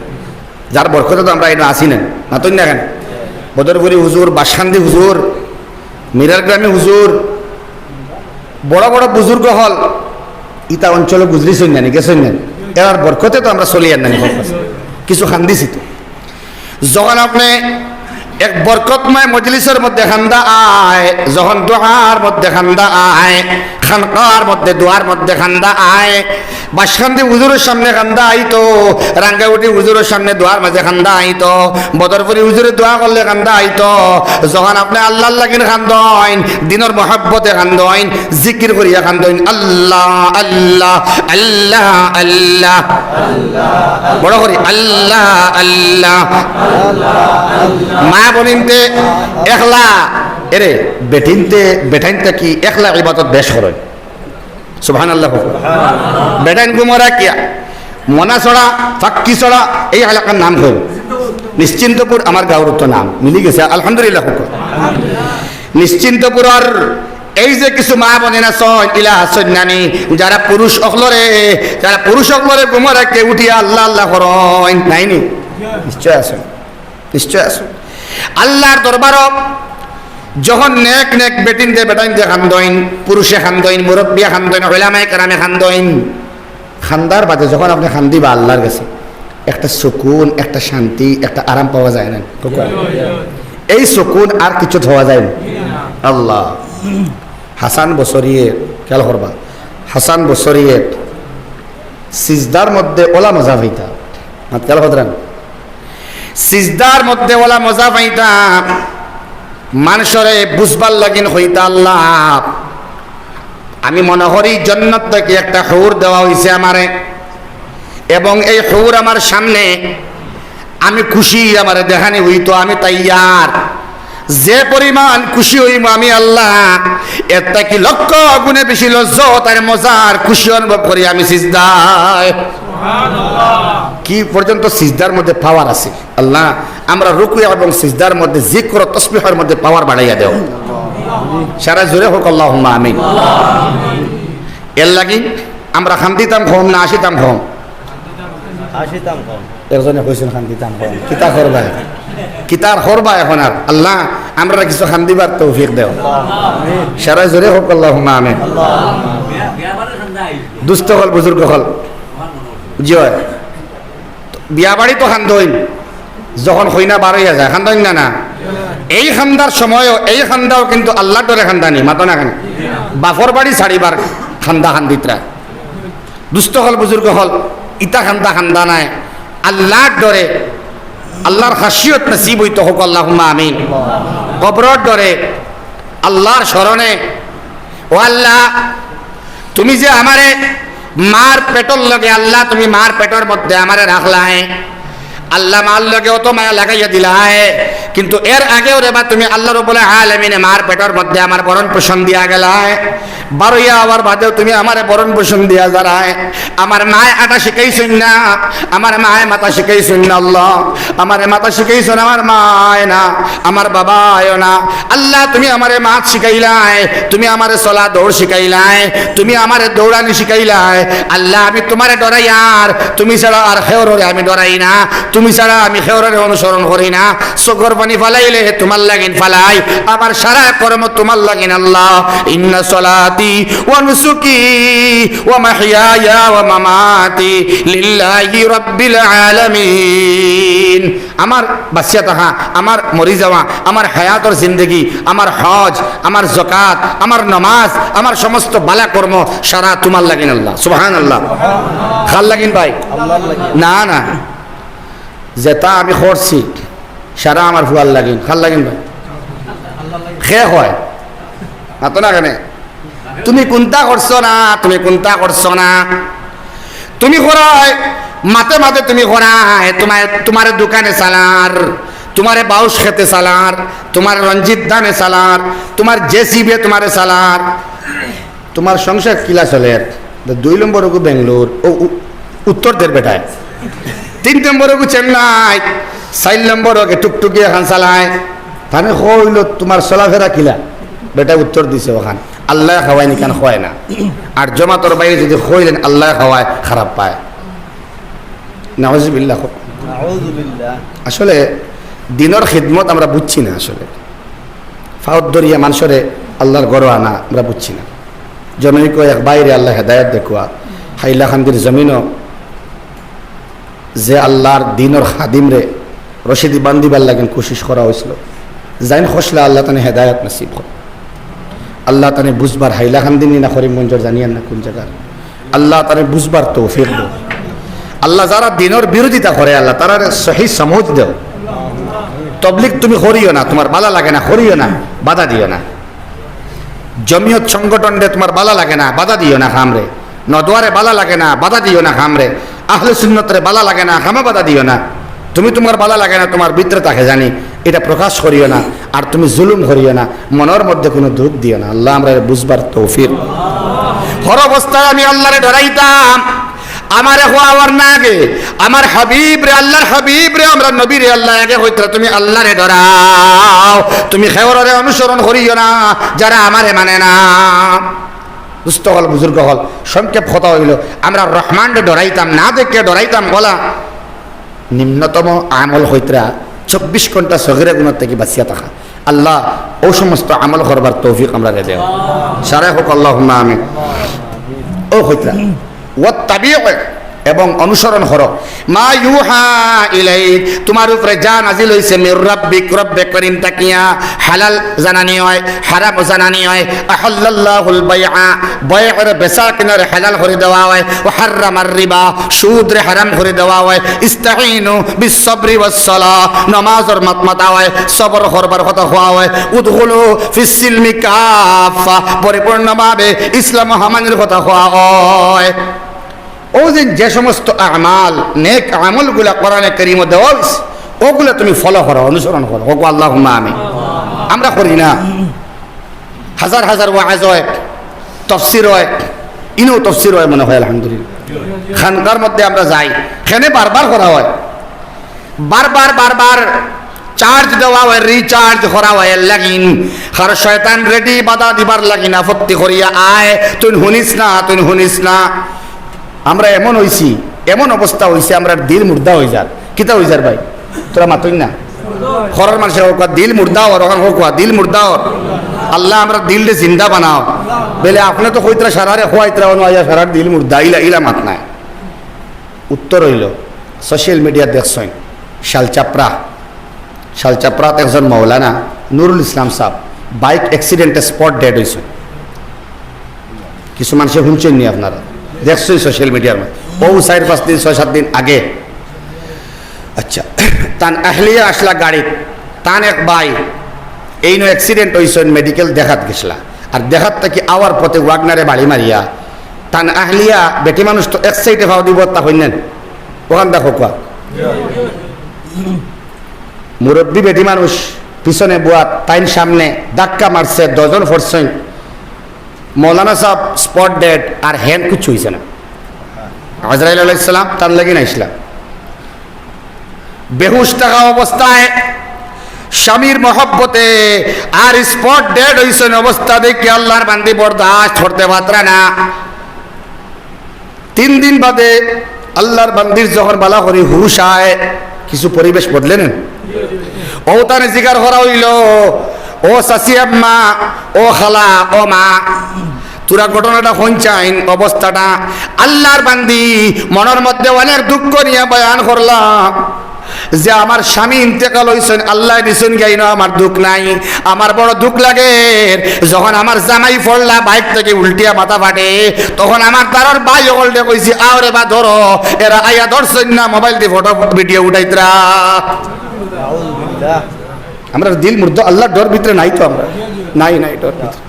যার বরকতে তো আমরা ইনো আছি না, মাতইন না কেনে? বদরপুরি হুজুর, বাসকান্দি হুজুর, মিরারগ্রামী হুজুর, বড় বড় বুজুর্গ অকল ইতা অঞ্চলো গুজরিছইন না নি, গেছইন না নি? এরার বরকতে তো আমরা চলিয়ার না নি, কিছু কান্দিছি তো। যখন আপনে এক বরকতময় মজলিসর মধ্যে কান্দা আয়, যখন দোয়ার মধ্যে কান্দা আয়, খানকার মধ্যে, দোয়ার মধ্যে কান্দা আয়, বাসকান্দি হুজুরর সামনে কান্দা আইতো, রাঙ্গাউটি হুজুরর সামনে দোয়ার মাঝে কান্দা আইতো, বদরপুরি হুজুরে দোয়া করলে কান্দা আইতো। যখন আপনে আল্লাহর লাগিন কান্দইন, দিনর মহব্বতে কান্দইন, জিকির করিয়া কান্দইন, আল্লাহ, আল্লাহ, আল্লাহ, আল্লাহ। বড় করি, আল্লাহ, আল্লাহ। মা বইনতে একলা, এরে, বেটিনতে, বেটাইন থাকি একলা ইবাদত বেশ করইন। সুবহানাল্লাহ। বেটাইন ঘুমো রাখিয়া, মনাছড়া, ফাক্কিছড়া, এই এলাকার নাম কই? নিশ্চিন্তপুর আমার গাঁওর তো নাম, মিলি গেছে, আলহামদুলিল্লাহ। নিশ্চিন্তপুরর এই যে কিছু মা বইন আছইন, ইলা আছইন না নি, যারা পুরুষ অকলরে, যারা পুরুষ অকলরে ঘুমো রাখিয়া উঠিয়া আল্লাহ আল্লাহ করইন, নাই নি? নিশ্চয় আছইন। নিশ্চয় আছইন। আল্লাহর দরবারো যখন নেক নেক বেটিনতে বেটাইনতে কান্দইন, পুরুষে কান্দইন, মুরব্বিয়ে কান্দইন, উলামায়ে কেরামে কান্দইন, কান্দার বাদে যখন আপনে কান্দিবা আল্লাহর গেছে, একটা সুকুন, একটা শান্তি, একটা আরাম পাওয়া যায় না? এই সুকুন আর কিচ্ছুত পাওয়া যায় না। আল্লাহ, হাসান বসরিয়ে, খেয়াল করবা, হাসান বসরিয়ে সিজদার মধ্যে অলা মজা পাইতা। মাত খেয়াল কররা নি? সিজদার মধ্যে অলা মজা পাইতা, মানষরে বুঝবার লাগিন কইতা, "আল্লাহ, আমি মনো করি জন্নত থাকি একটা হুর দেওয়া অইছে আমারে, এবং এই হুর আমার সামনে, আমি খুশি, আমারে দেখানি অইতো, আমি তৈয়ার।" যে পরিমাণ খুশি অইমু আমি আল্লাহ, এর থাকি লক্ষ গুণে বেশি লজ্জত আর মজার খুশি অনুভব করি আমি সিজদায়। কি পর্যন্ত সিজদার মধ্যে পাওয়ার আছে। আল্লাহ, আমরা রুকু এবং সিজদার মধ্যে জিকির ও তসবিহর মধ্যে পাওয়ার বাড়াইয়া দেও। সারা জোরে কউক্কা আল্লাহুম্মা আমিন। এর লাগি আমরা কান্দিতাম কম না আসিতাম কম? আসিতাম কম। একজনে কইছইন কান্দিতাম কম। কিতা করবা? কিতা আর করবা এখন আর? আল্লাহ, আমরারে কিছু কান্দিবার তৌফিক দেও। সারা জোরে কউক্কা আল্লাহুম্মা আমিন। দুস্ত অকল, বুজুর্গ অকল। জি অয়। বিয়া বাড়ি তো কান্দইন, যখন কইনা বার অইয়া যায়, কান্দইন না, না? এই কান্দার সময়ও, এই কান্দাও কিন্তু আল্লাহর ডরে কান্দা নি, মাতো না কেনে? বাপর বাড়ি ছাড়িবার কান্দা কান্দিতরা। দুস্ত অকল, বুজুর্গ অকল, ইতা কান্দা কান্দা নায়, আল্লাহর ডরে, আল্লাহর খাশিয়ত নসিব অইতো কউক্কা আল্লাহুম্মা আমিন। কবরর ডরে, আল্লাহর স্মরণে, ও আল্লাহ, তুমি যে আমারে মার পেটর লগে, আল্লাহ, তুমি মার পেটর মধ্যে আমারে রাখলায়, আল্লাহ, মার লগে অত মায়া লাগাইয়া দিলায়, কিন্তু এর আগেও রে বা তুমি আল্লাহ রব্বুল আলামিনে মার পেটর মধ্যে আমার ভরণ পোষণ দিয়া গেলায়, বারইয়া আওয়ার বাদেও তুমি আমারে ভরণ পোষণ দিয়া যারায়। আমার মায় আটা শিখাইছইন না, আমার মায় মাথা শিখাইছইন না আল্লাহ, আমারে মাথা শিখাইছইন আমার মায় না, আমার বাবায়ও না। আল্লাহ, তুমি আমারে মাত শিখাইলায়, তুমি আমারে চলা দৌড় শিখাইলায়, তুমি আমারে দৌড়ানি শিখাইলায়। আল্লাহ, আমি তোমারে ডরাই আর তুমি ছাড়া আর খেউররে আমি ডরাই না, তুমি ছাড়া আমি খেউররে অনুসরণ করি না। চোখর পানি ফালাইলে তোমার লাগিন ফালাই, আমার সারা কর্ম তোমার লাগিন আল্লাহ। ইন্না সলাতি ওয়া নুসুকি ওয়া মাহইয়ায়া ওয়া মামাতি লিল্লাহি রাব্বিল আলামিন। আমার বাঁচিয়া থাকা, আমার মরি যাওয়া, আমার হায়াতর জিন্দেগি, আমার হজ, আমার জকাত, আমার নমাজ, আমার সমস্ত বালা কর্ম সারা তোমার লাগিন আল্লাহ। সুবহানাল্লাহ। কার লাগিন ভাই? আল্লাহর লাগিন। না, না, যেটা আমি করছি সারা আমার ফুয়ার লাগিন। কার লাগিন ভাই? কে কয়? মাতো না কেনে? তুমি কুনটা করছো না, তুমি কুনটা করছো না। তুমি করায়, মাতে মাতে তুমি করায়, তোমার, তোমারে দোকানে চালার, তোমারে বাউশ খেতে চালার, তোমারে রঞ্জিত ধানে চালার, তোমার জেসিবিয়ে তোমারে চালার, তোমার সংসার কিলা চলের? দুই নম্বর ওগু বেঙ্গলোর, ও উ-, উত্তর দের বেটায়। তিন নম্বর ওগু চেন্নাই, চাইর নম্বর ওগু টুকটুকি এখান চালায়। তানে কইল, তোমার চলাফেরা কিলা? বেটা উত্তর দিছে, ওখান আল্লাহ খাওয়ায় নি, কান খাওয়ায় না। আর জমাতর বাইরে যদি কইলেন আল্লাহ খাওয়ায়, খারাপ পায়। নাউজুবিল্লাহ। নাউজুবিল্লাহ। আসলে দিনর খিদমত আমরা বুঝছি না। আসলে ফাওত ধরিয়া মানুষরে আল্লাহর ঘরো আনা আমরা বুঝছি না। জনৈক এক ভাইরে আল্লাহ হেদায়েত দেখুয়া, হাইলাকান্দির জমিনো যে আল্লাহর দিনর খাদিমরে রশিদি বান্ধিবার লাগিন কোশিশ করা হয়েছিল। যাইন খসলা আল্লাহ তানে হেদায়েত নসিব কর। আল্লাহ তানে বুঝবার, হাইলাকান্দি নি না করিমগঞ্জর জানিয়ার না কোন জায়গার। আল্লাহ তানে বুঝবার তৌফিক দেও। আল্লাহ যারা দিনর বিরোধিতা করে আল্লাহ তারারে সহি সমঝ দেও। তবলিগ তুমি করিও না, তোমার বালা লাগে না, করিও না, বাধা দিও না। জমিয়ত সংগঠনরে তোমার বালা লাগে না, বাধা দিও না কামরে। নদওয়ারে বালা লাগে না, বাধা দিও না কামরে। আহলে সুন্নতরে বালা লাগে না, কামে বাধা দিও না। তুমি তোমার বালা লাগে না, তোমার ভিতরে থাকে জানি, এটা প্রকাশ করিও না। আর তুমি জুলুম করিও না, মনর মধ্যে কোনো দুখ দিও না। আল্লাহ আমরারে বুঝবার তৌফিক। হর অবস্থায় আমি আল্লাহরে ডরাইতাম। আমারে খোয়াওয়ার না আগে আমার হাবিবরে, আল্লাহর হাবিবরে, আমরার নবীরে আল্লাহ আগে কইতরা, তুমি আল্লাহরে ডরাও, তুমি খেউররে অনুসরণ করিও না যারা আমারে মানে না। দুস্ত অকল, বুজুর্গ অকল, সংক্ষেপ কথা অইলো, আমরা রহমানরে ডরাইতাম, না দেখে ডরাইতাম। বলা নিম্নতম আমল কইতরা চব্বিশ ঘন্টা সগিরা গুনাহ থাকি বাঁচিয়া থাকা। আল্লাহ ও সমস্ত আমল করবার তৌফিক আমরারে দেও। সারায় কউক আল্লাহুম্মা আমিন। ও কইতরা, ওয়াত্তাবিউ, এবং অনুসরণ করো, মা ইউহা ইলাইক, তোমার উপরে যা নাজিল হইছে, মির রাব্বিক, রব্বে করিম থাকিয়া। হালাল জানানি অয়, হারাম জানানি অয়। আহাল্লাল্লাহুল বাইআ, বয়রে, বেচা কিনারে হালাল করি দেওয়া অয়। ওয়া হাররামার রিবা, সুদরে হারাম করি দেওয়া অয়। ইস্তাইনু বিস সাবরি ওয়াস সালাহ, নমাজর মাত মাতা অয়, সবর করবার কথা কওয়া অয়। উদখুলু ফিস সিলমি কাফফা, পরিপূর্ণভাবে ইসলাম হামানির কথা কওয়া অয়। ও যে, যে সমস্ত আমাল, নেক আমলগুলা কোরআনে করিমো দেওয়া অইছে, ওগুলা তুমি follow করো, অনুসরণ করো। কউক আল্লাহুম্মা আমিন। আমরা করি না। হাজার হাজার ওয়াজ অয়, তফসির অয়, ইনেও তফসির অয় মনে অয়, আলহামদুলিল্লাহ। খানকার মধ্যে আমরা যাই, খেনে বারবার করা অয়, বারবার, বারবার charge দেওয়া অয়, recharge করা অয় এর লাগিন। আর শয়তান ready বাধা দিবার লাগিন, আপত্তি করিয়া আয়, তুই হুনিস না, তুই হুনিস না। আমরা এমন অইছি, এমন অবস্থা অইছে, আমরার দিল মুর্দা অইযার। কিতা অইযার ভাই? তোরা মাতইন না। ঘরর মানষে কউক্কা, দিল মুর্দা অর, অখান কউক্কা, দিল মুর্দা অর। আল্লাহ, আমরার দিলরে জিন্দা বানাও। বেলে আপনে তো কইতরা সারারে খোয়াইতরা, অনো আইয়া সারার দিল মুর্দা, ইলা, ইলা মাত নায়। উত্তর অইলো, social media দেখছইন, শালচাপড়া, শালচাপড়াত একজন মৌলানা নুরুল ইসলাম সাব bike accident-এ spot dead অইছইন। কিছু মানষে হুনছইন নি আপনারা? দেখছইন social media-র মধ্যে। ও চাইর পাঁচ দিন, ছয় সাত দিন আগে। আচ্ছা, তান আহলিয়া আছলা গাড়িত, তান এক ভাই এইনো accident অইছইন, medical দেখাত গেছলা। আর দেখাত থাকি আওয়ার পথে ওয়াগনারে বাড়ি মারিয়া, তান আহলিয়া বেটি মানুষ তো এক সাইডে ফাও দিব, তা হইনেন ওখান দেখো কুয়া। মুরব্বী বেটি মানুষ পিছনে বুয়াত, তাইন সামনে, ধাক্কা মারছে, দুইজন পড়ছইন। মৌলানা সাহেব স্পট ডেড, আর হেন কিচ্ছু হইছে না। আজরাইল আলাইহিস সালাম তান লাগি নাইছিলা। বেহুশ থাকা অবস্থায় স্বামীর মহব্বতে আর স্পট ডেড হইছইন অবস্থা দেখি আল্লাহর বান্দি বরদাস্ত করতে পাররা না। তিন দিন বাদে আল্লাহর বান্দির যখন বালা করি হুশ আয়, কিছু পরিবেশ বদলে নেন। ও তানে জিকার করা হইল, "ও চাচি আম্মা, ও খালা, ও মা, তোরা ঘটনাটা হুনছইন, অবস্থাটা।" আল্লাহর বান্দি মনর মধ্যে অনেক দুঃখ নিয়া বয়ান করলা যে, "আমার স্বামী ইন্তেকাল হইছইন, আল্লায় নিছইন গিয়া, ইনো আমার দুঃখ নাই। আমার বড় দুঃখ লাগের, যখন আমার জামাই পড়লা বাইক থাকি উল্টিয়া মাথা ফাটে, তখন আমার তারার ভাই অকলরে কইছি, 'আও রে বা ধরো,' এরা আইয়া ধরছইন না, মোবাইল দি ফটো ভিডিও উঠাইতরা।" আমরার দিল মুর্দা, আল্লাহর ডর ভিতরে নাই তো আমরা, নাই, নাই ডর ভিতরে।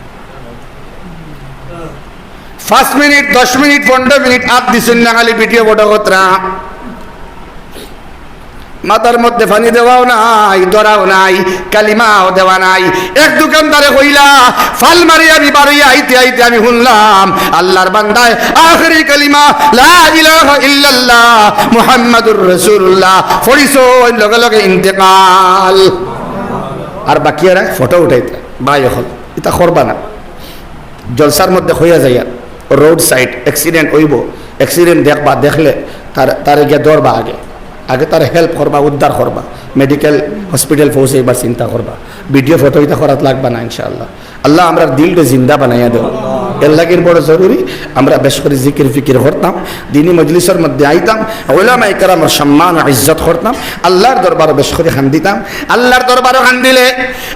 পাঁচ মিনিট, দশ মিনিট, পনেরো মিনিট আত দিছইন না, খালি ভিডিও ফটো করতরা। মাথার মধ্যে পানি দেওয়াও নাই, ধরাও নাই, কালিমাও দেওয়া নাই। এক দোকানদারে কইলা, "ফাল মারি আমি বারইয়া আইতে আইতে আমি হুনলাম আল্লাহর বান্দায় আখেরি কালিমা লা ইলাহা ইল্লাল্লাহ মুহাম্মাদুর রাসূলুল্লাহ পড়ছইন, লগে লগে ইন্তেকাল।" আর বাকি এরা ফটো উঠাইতা। ভাই অকল, ইতা করবা না। জলসার মধ্যে কইয়া যাইয়া, রোড সাইড অ্যাক্সিডেন্ট হইব, অ্যাক্সিডেন্ট দেখবা, দেখলে তার, তারে গিয়া ধরবা আগে, আগে তারে হেল্প করবা, উদ্ধার করবা, মেডিকেল হসপিটাল পৌঁছাইবার চিন্তা করবা। ভিডিও ফটো ইতা করাত লাগবা না ইনশাআল্লাহ। আল্লাহ আমরার দিলরে জিন্দা বানাইয়া দেও, এর লাগির বড় জরুরি। আমরা বেশ করি জিকির ফিকির করতাম, দিনী মজলিসর মধ্যে আইতাম, ওলামায়ে কেরামর সম্মান ও ইজ্জত করতাম, আল্লাহর দরবারো বেশ করি কান্দিতাম। আল্লাহর দরবারো কান্দিলে,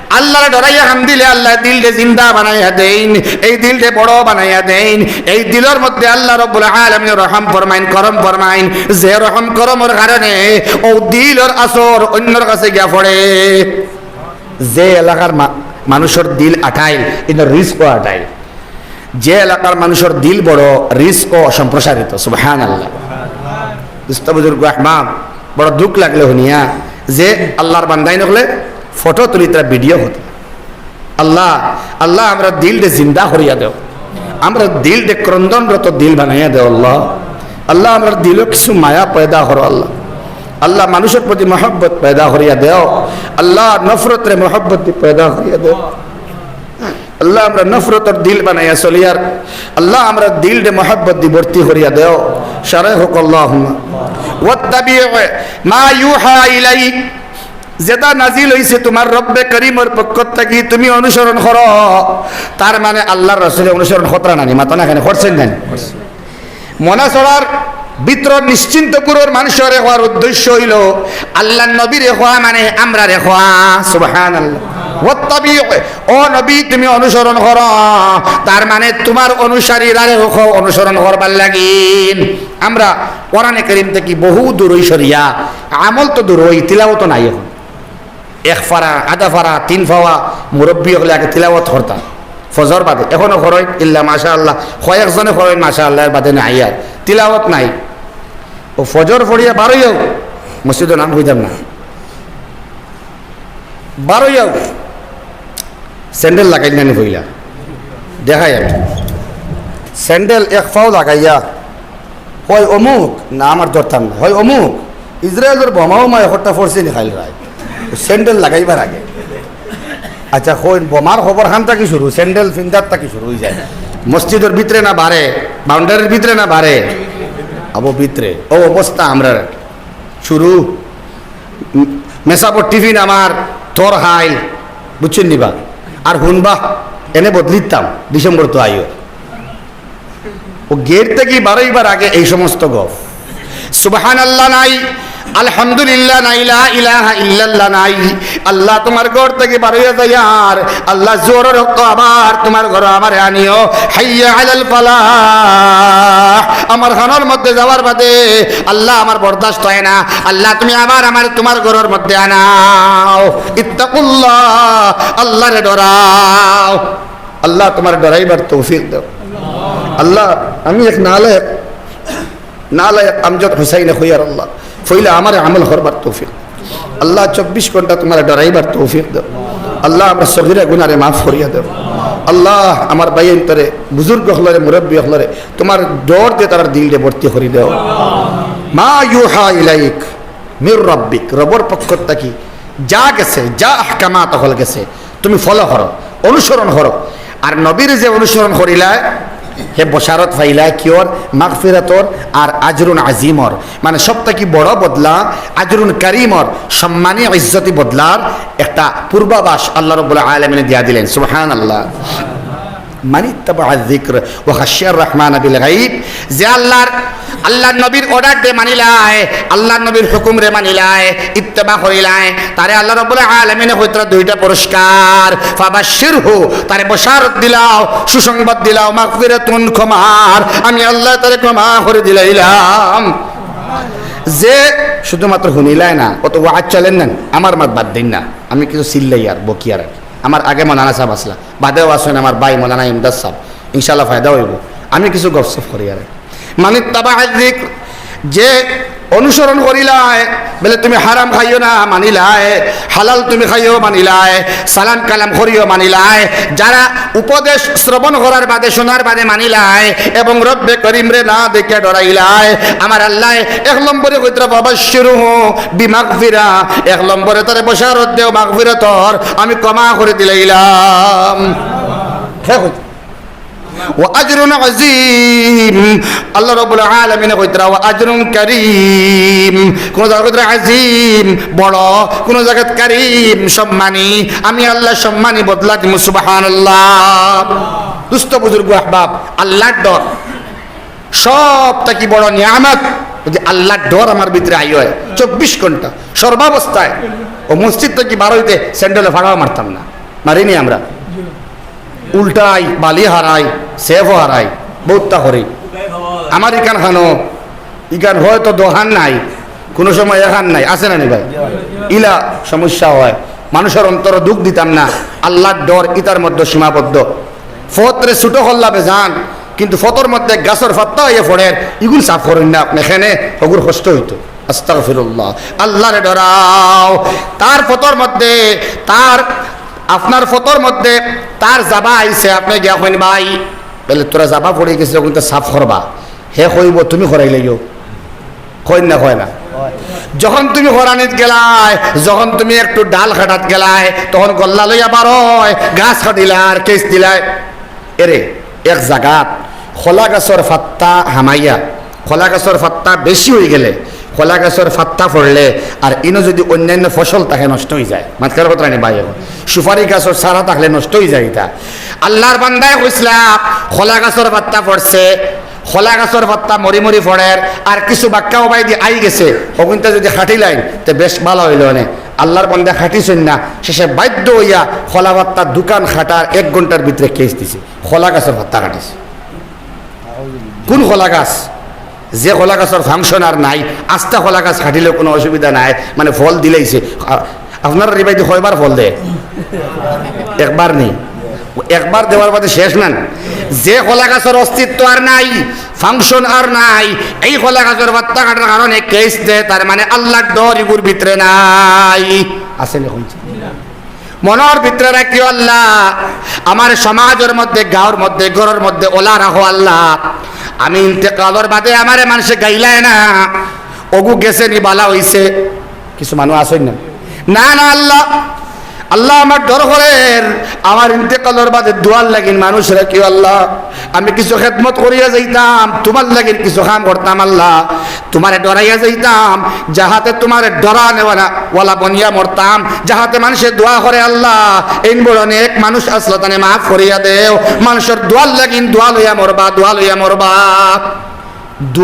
আল্লাহরে ডরাইয়া কান্দিলে আল্লায় দিলরে জিন্দা বানাইয়া দেইন, এই দিলরে বড় বানাইয়া দেইন। এই দিলর মধ্যে আল্লাহ রব্বুল আলামিন রহম ফরমাইন, করম ফরমাইন। যে রহম করমর কারণে ও দিলর আসর অন্যর কাছে গিয়া পড়ে। যে এলাকার মা-, মানুষর দিল আটাইল, ইনো রিজিকও আটাইল। যে এলাকার মানুষর দিল বড়, রিজিকও সম্প্রসারিত। সুবহানাল্লাহ। দোস্ত বুজুর্গ আহবাব, বড় দুঃখ লাগলে হুনিয়া যে আল্লাহর বান্দাইন অকলে ফটো তুলিতরা, ভিডিও করতরা। আল্লাহ, আল্লাহ, আমরার দিলরে জিন্দা করিয়া দেও, আমরার দিলরে ক্রন্দনরত দিল বানাইয়া দেও আল্লাহ। আল্লাহ, আমরার দিলো কিছু মায়া পয়দা করো আল্লাহ। আল্লাহ, মানুষর প্রতি মহব্বত পয়দা করিয়া দেও আল্লাহ, নফরতরে মহব্বত দি পয়দা করিয়া দেও। আল্লাহ, আমরার নফরতর দিল বানাইয়া চলিয়ার। আল্লাহ, আমরার দিলরে মহব্বত দি ভর্তি করিয়া দেও। সারে হোক আল্লাহুম্মা। ওয়াত্তাবি' মা ইউহা ইলাইক। যেটা নাজিল হইছে তোমার রব্বে করিমর পক্ষ থাকি, তুমি অনুসরণ করো। তার মানে আল্লাহর রাসূলে অনুসরণ করতরা নানি, মাতো না কেনে, করছইন নানি? মনাসরার ভিতর নিশ্চিন্তপুরর মানুষরে কওয়ার উদ্দেশ্য হইল আল্লাহর নবীরে কওয়া মানে আমরারে কওয়া। সুবহানাল্লাহ। ওয়াত্তাবি', ও নবী, তুমি অনুসরণ করো, তার মানে তোমার অনুসারীরারে কও অনুসরণ করবার লাগি। আমরা কোরআনে করিম থাকি বহু দূরই সরিয়া, আমল তো দূরই, তিলাওয়াত নাই এখন। এক ফারা, আধা ফারা, তিন ফাওয়া মুরব্বী অকলে আগে তিলাওয়াত করতা ফজর বাদে, এখনো করইন, ইল্লা মাশাআল্লাহ, কয়েকজনে করইন মাশাআল্লাহ, এর বাদে নাই আর তিলাওয়াত নাই। ও ফজর পড়িয়া বারইয়াও, মসজিদর নাম কইতাম না, বারইয়াও স্যান্ডেল লাগাইল নানি পইলা, দেখাই আমি। স্যান্ডেল এক ফাও লাগাইয়া, হয় অমুক, না আমার ধরতাম না, হয় অমুক, ইসরায়েলর বোমা উমা একটা পড়ছে নি খাইল রায়, স্যান্ডেল লাগাইবার আগে। আচ্ছা, কইন বোমার খবর খান থাকি শুরু, স্যান্ডেল ফিন্দার থাকি শুরু হয়ে যায়। মসজিদর ভিতরে না বারে, বাউন্ডারির ভিতরে না বারে, আবো ভিতরে। ও অবস্থা আমরার শুরু। উম, মেসাবর টিফিন আমার, তোর হাইল, বুঝছইন নি বা? আর হুনবা, এনে বদলিতাম, ডিসেম্বর তো আইও। ও গেট থাকি বারইবার আগে এই সমস্ত গপ। সুবহানাল্লাহ নাই, আলহামদুলিল্লাহ নাই, লা ইলাহা ইল্লাল্লাহ নাই। আল্লাহ তোমার ঘর থাকি বারইয়া যাইয়ার, আল্লাহ জোহরর অক্ত আবার তোমার ঘরো আমারে আনিও। হাইয়া আলাল ফালাহ। আমার খানোর মধ্যে যাওয়ার বাদে আল্লাহ আমার বরদাস্ত হয় না। আল্লাহ তুমি আবার আমার তোমার ঘরর মধ্যে আনাও। ইত্তাকুল্লাহ, আল্লাহরে ডরাও। আল্লাহ, তুমার ডরাইবার তৌফিক দেও। আল্লাহ, আমি এক নালায়েক, নালায়েক আমজদ হুসাইনে কইয়ার আল্লাহ, পয়লা আমারে আমল করবার তৌফিক। আল্লাহ, চব্বিশ ঘন্টা তুমারে ডরাইবার তৌফিক দেও। আল্লাহ, আমরার সগিরা গুনারে মাফ করিয়া দেও। আল্লাহ, আমার ভাইয়াইন্তরে, বুজুর্গ অকলরে, মুরব্বি অকলরে, তুমার ডর দিয়া তারার দিলরে ভর্তি করি দেও। মা ইউহা ইলাইক মির রাব্বিক, রবর পক্ষ থাকি যা গেছে, যা আহকামাত অকল গেছে, তুমি follow করো, অনুসরণ করো। আর নবীর যে অনুসরণ করিলায়, হে বশারত পাইলায় কিওর? মাগফিরাতর আর আজরুন আজিমর, মানে সব থাকি বড় বদলা, আজরুন কারিমর, সম্মানী ইজ্জতি বদলার একটা পূর্বাভাস আল্লাহ রাব্বুল আলামিনে দিয়া দিলেন। সুবহানাল্লাহ। মানিত্তাবাআয যিকর ওয়া খাশিয়ার রহমান বিল গায়ব, যে আল্লাহর, আল্লাহর নবীর order রে মানিলায়, আল্লাহর নবীর হুকুমরে মানিলায়, ইত্তেবা করিলায়, তারে আল্লাহ রাব্বুল আলামিনে কইতরা দুইটা পুরস্কার। ফাবাশশিরহু, তারে বশারত দিলাও, সুসংবাদ দিলাও, মাগফিরাতুন, ক্ষমার, আমি আল্লাহ তারে ক্ষমা করি দিলাইলাম। যে শুধুমাত্র হুনিলায় না, অত ওয়াজ চলের না, আমার মাত বাদ দিন না, আমি কিছু চিল্লাইয়ার বকিয়ার আর কি। আমার আগে মৌলানা সাব আছলা, বাদেও আছইন আমার ভাই মৌলানা ইমদাদ সাব, ইনশাআল্লাহ ফায়দা অইবো। আমি কিছু গপসপ করিয়ার। মানিত্তাবাআয যিকর, যে অনুসরণ করিলায়, বলে তুমি হারাম খাইও না মানিলায়, হালাল তুমি খাইও মানিলায়, সালাম কালাম করিও মানিলায়, যারা উপদেশ শ্রবণ করার বাদে, শোনার বাদে মানিলায় এবং রব্বে করিমরে না দেখিয়া ডরাইলায়, আমার আল্লায় এক নম্বরে কইতরা ফাবাশশিরহু বিমাগফিরা, এক নম্বরে তারে বশারত দেও মাগফিরাতর, আমি ক্ষমা করি দিলাইলাম। হে কইতরা ওয়া আজরুন আজিম। আল্লাহ রাব্বুল আলামিনে কইতরা ওয়া আজরুন কারীম। কোন জাগাত কইতরা আজিম, বড়, কোন জাগাত কারীম, সম্মানী। আমি আল্লাহ সম্মানী বদলা দিমু, সুবহানাল্লাহ। দুস্ত বুজুর্গ আহবাব, আল্লাহর ডর সব থাকি বড় নিয়ামত। যদি আল্লাহর ডর আমার ভিতরে আই হয়, চব্বিশ ঘন্টা সর্বাবস্থায়, ও মসজিদ থাকি বার অইতে স্যান্ডেলে ফাড়াও মারতাম না, মারিনি আমরা। উল্টাই, বালি হারাই, সেফও হারাই, বউততা করি। আমার ইখান খানো, ইখান হয়তো দোকান নাই, কুনু সময় এখান নাই, আছে না নি ভাই? ইলা সমস্যা হয়, মানুষর অন্তরো দুখ দিতাম না। আল্লাহর ডর ইতার মধ্যে সীমাবদ্ধ। ফতরে ছুটো করলা বেজান, কিন্তু ফতর মধ্যে গাছর ফাত্তা অইয়া ফড়ের, ইগুন সাফ করইন না আপনে, কেনে হগুর কষ্ট অইতো। আস্তাগফিরুল্লাহ। আল্লাহরে ডরাও। তার ফতর মধ্যে, তার, আপনার ফতর মধ্যে তার যাবা আইছে, আপনে গিয়া কইন, "ভাই, বলে তোরা যাবা পড়ি গেছে, অগুনতা সাফ করবা।" হে কইবো, "তুমি করাইলাইও।" কইন না, কয় না? যখন তুমি করানিত গেলায়, যখন তুমি একটু ডাল কাটাত গেলায়, তখন গল্লা লইয়া বারয়, গাছ কাটিলায় আর কেস দিলায়। এরে, এক জাগাত কলা গাছর ফাত্তা হামাইয়া, কলা গাছর ফাত্তা বেশি অইগেলে, কলা গাছর ফাত্তা ফড়লে, আর ইনো যদি অইন্যান্য ফসল থাকে নষ্ট অইযায়, মাতকার কথা নি ভাই, অখন সুপারি গাছর চারা থাকলে নষ্ট অইযায় ইতা। আল্লাহর বান্দায় কইছলা, কলা গাছর ফাত্তা ফড়ছে, কলা গাছর ফাত্তা মরি মরি ফড়ের, আর কিছু বাক্কা উবাইদি আইগেছে, অগুনতা যদি কাটিলাইন, তে বেশ ভালা অইলো অনে। আল্লাহর বান্দায় কাটিছইন না, শেষে বাধ্য অইয়া কলা ফাত্তার দোকান কাটার এক ঘন্টার ভিতরে কেস দিছে। কলা গাছর ফাত্তা কাটিছে। কুন কলা গাছ? যে কলা গাছর function আর নাই, আস্তা কলা গাছ কাটিলেও কুনু অসুবিধা নাই, মানে ফল দিলাইছে। আ-, আপনারার ইবায়দি কয়বার ফল দেয়? একবার নি। একবার দেওয়ার বাদে শেষ নানি? যে কলা গাছর অস্তিত্ব আর নাই, function আর নাই, এই কলা গাছর ফাত্তা কাটার কারণে কেস দেয়, তার মানে আল্লাহর ডর ইগুর ভিতরে নাই। আছে নি কইছে? মনর ভিতরে রাখিও, "আল্লাহ, আমার সমাজর মধ্যে, গাঁওর মধ্যে, ঘরর মধ্যে অলা রাখো আল্লাহ, আমি ইন্তেকালর বাদে আমারে মানষে গাইলায় না, অগু গেছে নি, ভালা অইছে।" কিছু মানুষ আছইন না, না, না, আল্লাহ, আল্লাহ, আমার ডর করের, আমার ইন্তেকালর বাদে দোয়ার লাগিন মানুষ রাখিও আল্লাহ। আমি কিছু খেদমত করিয়া যাইতাম, তুমার লাগিন কিছু কাম করতাম আল্লাহ, তুমারে ডরাইয়া যাইতাম, যাহাতে তুমারে ডরানেওয়ালা, ওয়ালা বনিয়া মরতাম, যাহাতে মানষে দোয়া করে, "আল্লাহ, এইন বড় নেক মানুষ আছলা, তানে মাফ করিয়া দেও।" মানষর দোয়ার লাগিন দোয়া লইয়া মরবা, দোয়া লইয়া মরবা।